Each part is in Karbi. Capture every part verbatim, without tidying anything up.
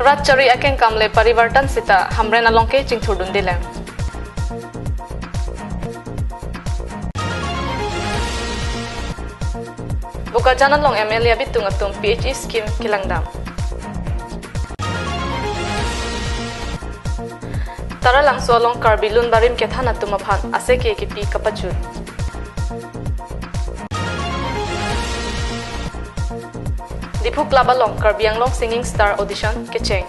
Rat chari akengkam le parivartan sita Hamren along ke chingthurdunde lang. Bokajan along M L A abitung atum P H E scheme kelangdam. Taralangso along Karbi Lun Barim kethan atum aphan aseke kipi kapachun. Diphu Club along Karbi Anglong Singing Star Audition kecheng.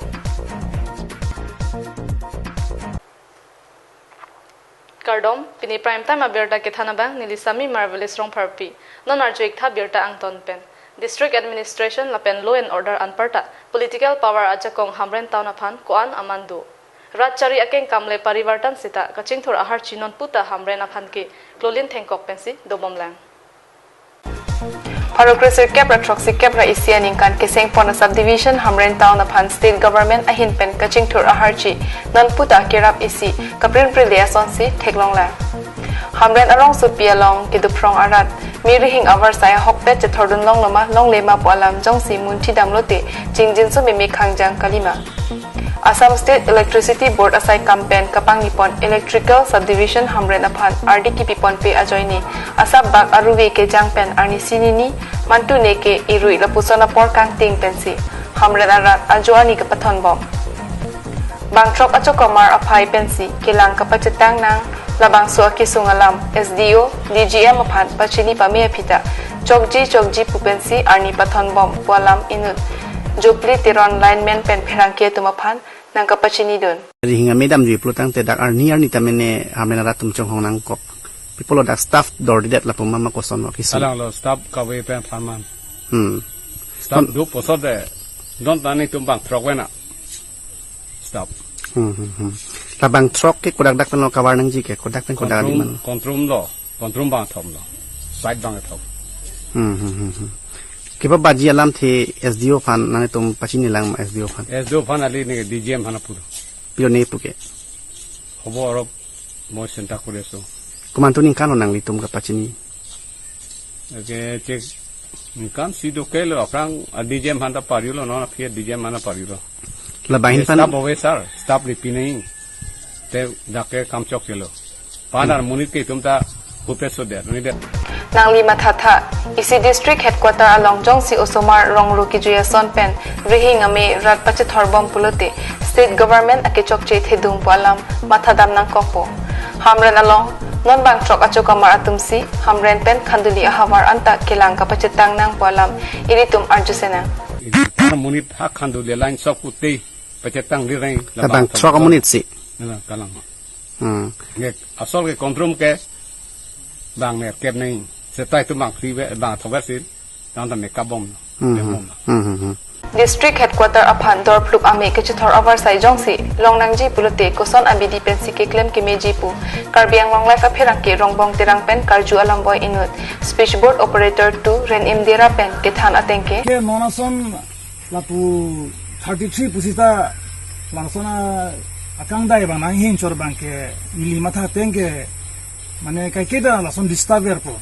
Kardom, pini prime time abirta kethan abang neli Sami Marvelous Rongpharpi. Non arju-ik tha birta angton pen. District Administration lapen Law and Order anparta political power ajakong Hamren Town aphan ko-an aman do. Rat chari akengkam le parivartan sita kachingthur aharchi non puta Hamren aphan ke klolin thengkok pensi dobom lang. Pharo kresirkep ra throksi kep ra isi aningkan keseng pon a-subdivision Hamren Town aphan state government ahin pen kachingthur aharchi non puta kerap isi kaprinpri le asonsi theklong lang. Hamren arongsopi along keduphrong arat, mi rihing avarsai ahokpet chethordun longlo ma longle ma pu alam jongsi munthi damlote chingjinso meme khangjang kalima. Assam State Electricity Board asai kam pen kapangni pon Electrical Subdivision Hamren aphan ardi kipi ponpe ajoine asap bak aruve kejang pen arnisi nini mantu ne ke irui lapuson apor kangting pensi Hamren arat ajo ani kapathon bom. Bangthrok achokomar aphai pensi kelang kapachetang nang labangso akesung alam S D O, D G M aphan pachini pame aphi ta chokji chokji pu pensi arni pathon bom pu alam inut Jopli Teron lineman pen pherangke atum aphan nangkapachinidun. Rihing amedam jui pulo tangte dak arni arni ta mene Hamren arat atum chonghong nangkok. Pi pulo dak staff dordidet lapu ma ma koson lo kisu. Alang lo staff kave pen pharman. Hmm. Staff Kon- do posot de. Don tani tum bangthrok wena. Staff. Hmm, hmm, hmm. Labangthrok ke kodak dak pen lo kavar nangji ke, kodak pen kodak Kontrum, di man. Kontrum lo. Kontrum bangthom lo. Side bangthom. Hmm, hmm, hmm, hmm. Kipa baji alamthe S D O aphan nanglitum pachini lang ma S D O aphan. S D O aphan ali ne D G M aphan apuro. Pilo ne pu ke. Hobo arop moi senta kore so. Komantu ningkan lo nanglitum kapachini. Oke, chek ningkan si do ke lo aphrang a D G M aphan ta pari lo, non aphi a D G M aphan ta pari lo. Labang ahin pen staff bove sir, staff le pinai. Te dak ke kam chokche lo. Panar monit ke itum ta hupe so der, ni der. Nangli mathatha, isi district headquarter along jongsi osomar rongru kejui ason pen rihing ame rat pachethor bom pulote state government akechokche thedung pu alam mathadam nangkokpo. Hamren along non bangthrok achokomar atumsi Hamren pen Khanduli ahavar anta kelang kapachetang nang pu alam ilitum arju senang. Panar monit ha Khanduli line sok kute pachetang di reng. Labangthrok amonit si. Nela kalang. Hmm. Nge asol ke Kontrum ke bang ne kep nai. Setai tu bang free ve, bang thover si. Tang ta make up bom. Hmm, Make hmm. bom. Hmm, hmm, hmm. District headquarter aphan dorphluk ame kechethor avarsai jongsi long nangji pulote koson abidi pensi keklem kemeji pu Karbi Anglong Live apherangke Rongbong Terang pen karju alamboi inut switchboard operator two Renim Dera pen kethan ateng ke. Ke non ason lapu thirty-three pusita lason a-, akangdai bang nanghin chor bang ke neli matha ateng ke mane kaike da lason disturb verpo.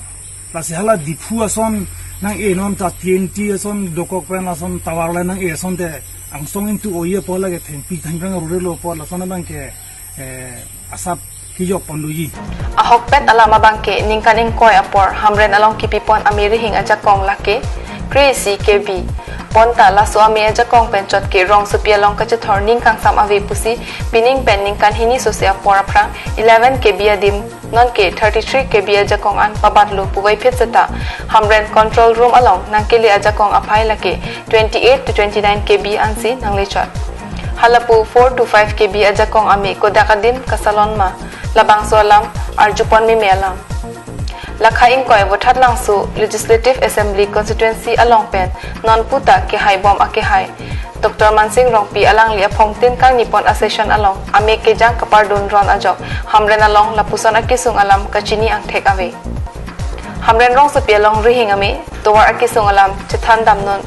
Lasi hala Diphu ason nang-e non ta T N T ason dokok pen lason tower le nang-e asonte angsong ingtu oye po lake thengpi thengphrang rure lo po lason abang ke, eh, asap kejok pondoji. Ahokpet alam abang ke ningkan ingkoi apor Hamren along kipipon ame rihing ajakong lake kre-isi K V. Bonta laso ame ajakong pen chot ke rongsopi along kachethor ning kangsam ave pusi pining pen ningkan hini sose apor aphrang eleven K V adim non ke thirty-three K V ajakong an pabatlo puvoiphit seta Hamren control room along nangkele ajakong aphai lake twenty-eight to twenty-nine K V ansi nanglechot. Halapu four to five K V ajakong ame kodak adim kasalon ma labangso alam arjupon meme alam. Lakha ingkoi Vothatlangso Legislative Assembly Constituency along pen non puta kehai bom akehai Doctor Mansing Rongpi alangli aphongtin kangnipon a-session along ame kejang kapardun ron ajok Hamren along lapuson akesung alam kachini angthek ave. Hamren rongsopi along rihing ame tovar akesung alam chethan damnon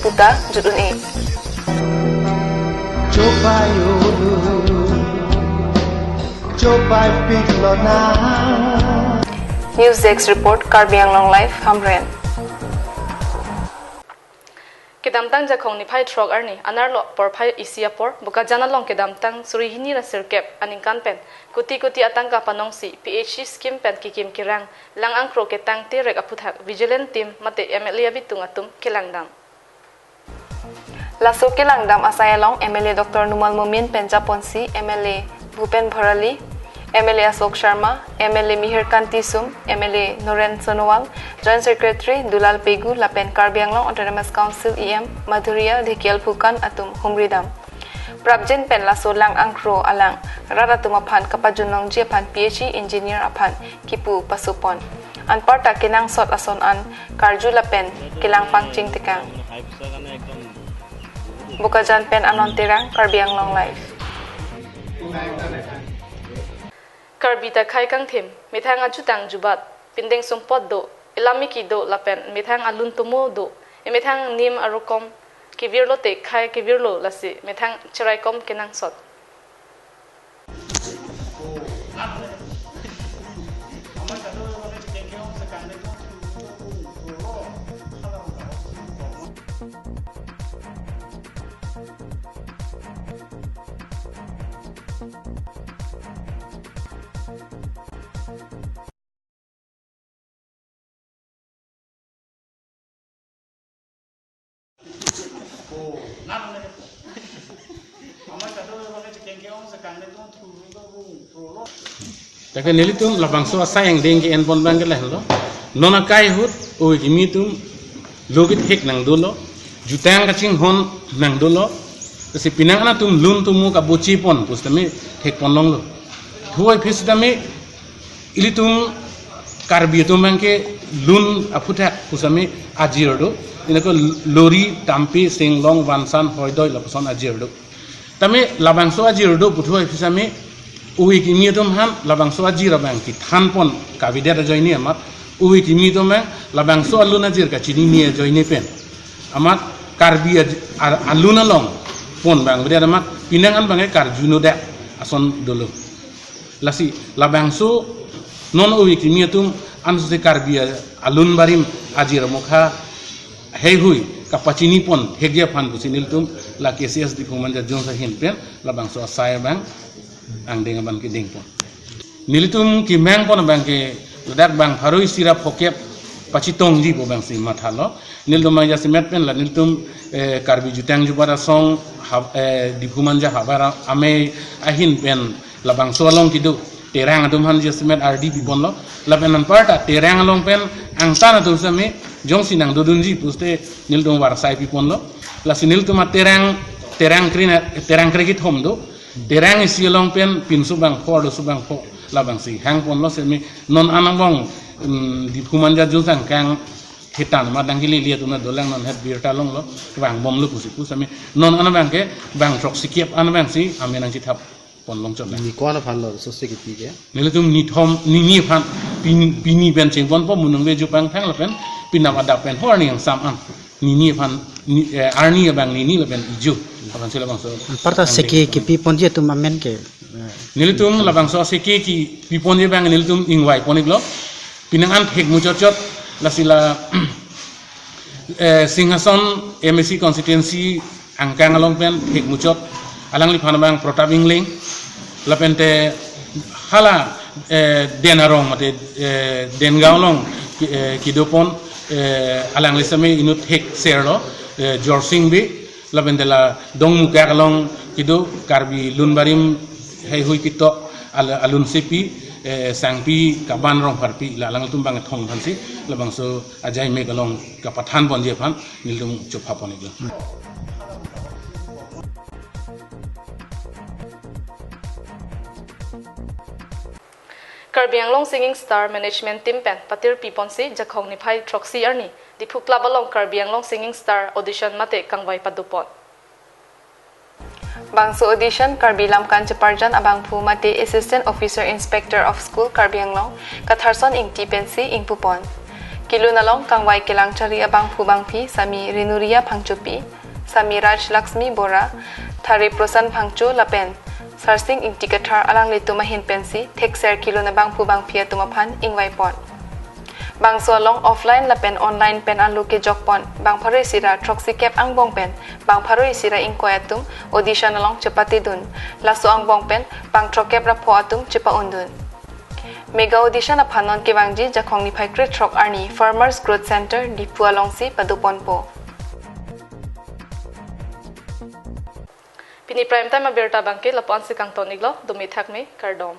puta jut un-e. Chopai ulu, chopai piklona. News Desk Report, Karbi Anglong Live, Hamren. Kedamtang Jakhong niphai throk arni, anerlo porphai isi apor, Bokajan along kedamtang suri hini ra sirkep aningkan pen kuti kuti atangka panongsi P H E scheme pen kekim kerang lang angkro ketang terek aphuthak vigilance team mate M L A abitung atum kelangdam. Laso kelangdam asai along M L A Doctor Numal Momin pen japonsi M L A Bhupen Bharali, M L A Ashok Sharma, M L A Mihir Kanti Sum, M L A Noren Sonowal, Joint Secretary Dulal Pegu lapen Karbi Anglong Autonomous Council E M Madhuriya Dhekial Phukan atum humridam. Prapjin pen laso lang angkro alang rat atum aphan kapajun longji aphan P H E engineer aphan kipu pasupon. Anparta kenangsot ason an karju lapen kelang pangching tekang. Bokajan pen Anon Terang, Karbi Anglong Live. Karbi ta khei kangthim, methang ajutang jubat, pindeng sumpot do, ilamiki do lapen methang alun tomo do, emethang nim arokom kevirlo te khei kevirlo lasi methang cheraikom kenangsot. Lake nelitum labangso asai angdeng ke-en pon abang ke lahenlo. Non akai ahut ove kimi atum lo kethek nang dolo, jutang kachinghon nang dolo. Lasi penang an atum lun tomo kabochi pon pusitame thek pon longlo. Thuoi phi sitame ilitum Karbi atum abang ke lun aphuthak pusitame ajir do. Inako lori, tampi, singlong, vansan, hoidoi lapuson ajir do. Tame labangso ajir do puthuoi phi sitame ove kimi atum aphan labangso ajir abang kethan pon kavedet ajoine amat, ove kimi atum abang labangso alun ajir kachinine ajoine pen amat Karbi aj-, a-, alun along pon abang vedet amat penang an abang ke karjuno dak ason dolo. Lasi labangso non ove kimi atum ansi Karbi a-, alun barim ajir amokha heihui kapachini pon thekji aphan pusi nelitum la K C S Diphu Manja Jones ahin pen labangso asai abang angdeng abang kedeng pon. Nelitum kemang pon abang ke ladak bang pharo isi ra phokep pachetongji pu abangsi mathalo. Nelitum abang jasemet pen la nelitum, eh, Karbi Jutang Jubat Asong ha-, eh, Diphu Manja havar amei ahin pen labangso along kedo Terang atum aphan jasemet ardi piponlo. Lapen anparta Terang along pen angtan atum sitame jongsi nangdodunji puste nelitum varsai piponlo. Lasi nelitum a Terang, Terang kre-, Terang krekethom do. Terang isi along pen pinso bangpho, doso bangpho labangsi hang ponlo sitame non an angbong, mm, Diphu Manja Jones angkang hitan madang hili liat una dolang non het birta longlo, vang bomlo pusi pu sitame non an abang ke bang throksikep an abangsi amen nangchethap pon longchot. Ni ko-an aphan lo so se kepi ke? Nelitum nithom, nini aphan, pin-, pini pen chengponpo, munung ve jupang thang lapen penap adap pen ho arni angsam an. Nini aphan, ni, eh, arni abang nini lapen ijo aphan si labangso. Anparta seke kepi ponji atum amen ke, eh, nelitum labangso seke kepi ponji abang nelitum ingvai pon-iklo. Penang an thek muchotchot, lasi la, eh, Singhason M A C constituency angkang along pen thek muchot, alangliphan abang Pratap Engleng, lapen te hala, eh, Den Arong mate, eh, Dengaon along ki-, eh, kedo pon, eh, alangli sitame inut thekser lo, eh, Jorsing Bey, lapen te la Dongmukak along kedo Karbi lun barim heihui ketok al-, alun sepi, eh, Sangpi Kaban Rongpharpi, la alanglitum abang thong aphansi labangso ajai mek along kapathan ponji aphan nelitum chopha pon-iklo. Karbi Anglong Singing Star Management Team pen patir piponsi Jakhong niphai throksi arni Diphu Club along Karbi Anglong Singing Star audition mate kangvai padopon. Bangso audition Karbi Lamkan Cheparjan abangphu mate Assistant Officer Inspector of School Karbi Anglong Katharson Ingti pensi ingpupon. Kelun along kangvai kelang charli abangphu bangphi sami Renuria Phangchopi, sami Raj Laxmi Bora, Thare Prosan Phangcho lapen Sarsing Ingti Kathar alanglitum ahin pensi thekser kelun abangphu bangphi atum aphan ingvaipon. Bangso along offline lapen online pen alo kejokpon bang pharo isi ra throksi kep angbong pen bang pharo isi ra ingkoi atum audition along chepatedun. Laso angbong pen bang throkkep ra pho atum chepa-undun. Mega audition aphan non kevangji Jakhong niphai krethrok arni Farmers Growth Center Diphu alongsi padoponpo. Pini prime time abirta abangke lapu-an si kangton-iklo, dome thakme, kardom.